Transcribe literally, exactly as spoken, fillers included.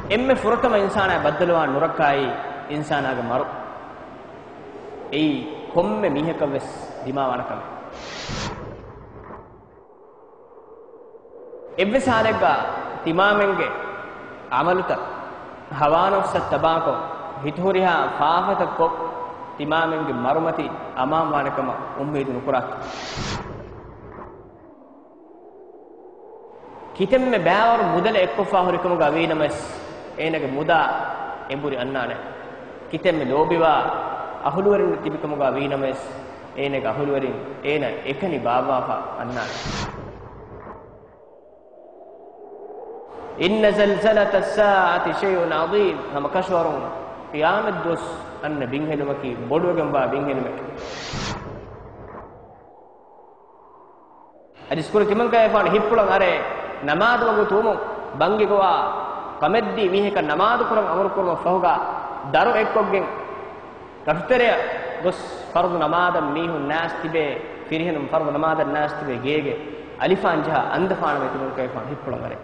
އެންމެ ފުރަތަމަ އިންސާނާ ބައްދަލުވާ ނުރައްކާއީ އިންސާނާގެ މަރު. އެއީ ކޮންމެ މީހަކަށް ވެސް ދިމާވާނެ ކަމެއް. އެއްވެސް ހާލެއްގަ ތިމާމެންގެ އަމަލުތައް ހަވާނަފްސަށް ތަބާކޮށް، ހިތުހުރިހާ ފާފަތައް ކޮށް، ތިމާމެންގެ މަރުމަތި އަމާންވާނެ ކަމަށް އުއްމީދު ނުކުރާތި. ކިތަންމެ ބައިވަރު މުދަލެއް އެއްކޮށްފާ ހުރިކަމުގަ ވީނަމަވެސް، އޭނަގެ މުދާ އެނބުރި އަންނާނެ. ކިތަންމެ ލޯބިވާ އަހުލުވެރިން ތިބިކަމުގަ ވީނަމަވެސް، އޭނަގެ އަހުލުވެރިން އޭނަ އެކަނި ބާއްވާފަ އަންނާނެ. إن زلزلة الساعة شيء عظيم. ހަމަ ކަށަވަރުން ޤިޔާމަތް ދުވަސް އަންނަ ބިންހެނުމަކީ ބޮޑުވެގެންވާ ބިންހެނުމެކެވެ. އަދި ސްކޫލް ތިމަންކައިފާނު ހިތްޕުޅަށް އަރޭ، ނަމާދު ވަގުތުވުމުން ބަންގި ގޮވާ ކަމެއްދީ މީހަކަށް ނަމާދު ކުރަން އަމުރު ކުރުމަށް ފަހުގަ ދަރު އެއްކޮށްގެން ކަށުތެރެއަށް ގޮސް ފަރުޟު ނަމާދަށް މީހުން ނާސް ތިބޭ، ފިރިހެނުން ފަރުޟު ނަމާދަށް ނާސް ތިބޭ ގޭގެ އަލިފާން ޖަހާ އަންދަފާނަށް ތިމަންކައިފާނު ހިތްޕުޅަށް އަރޭ.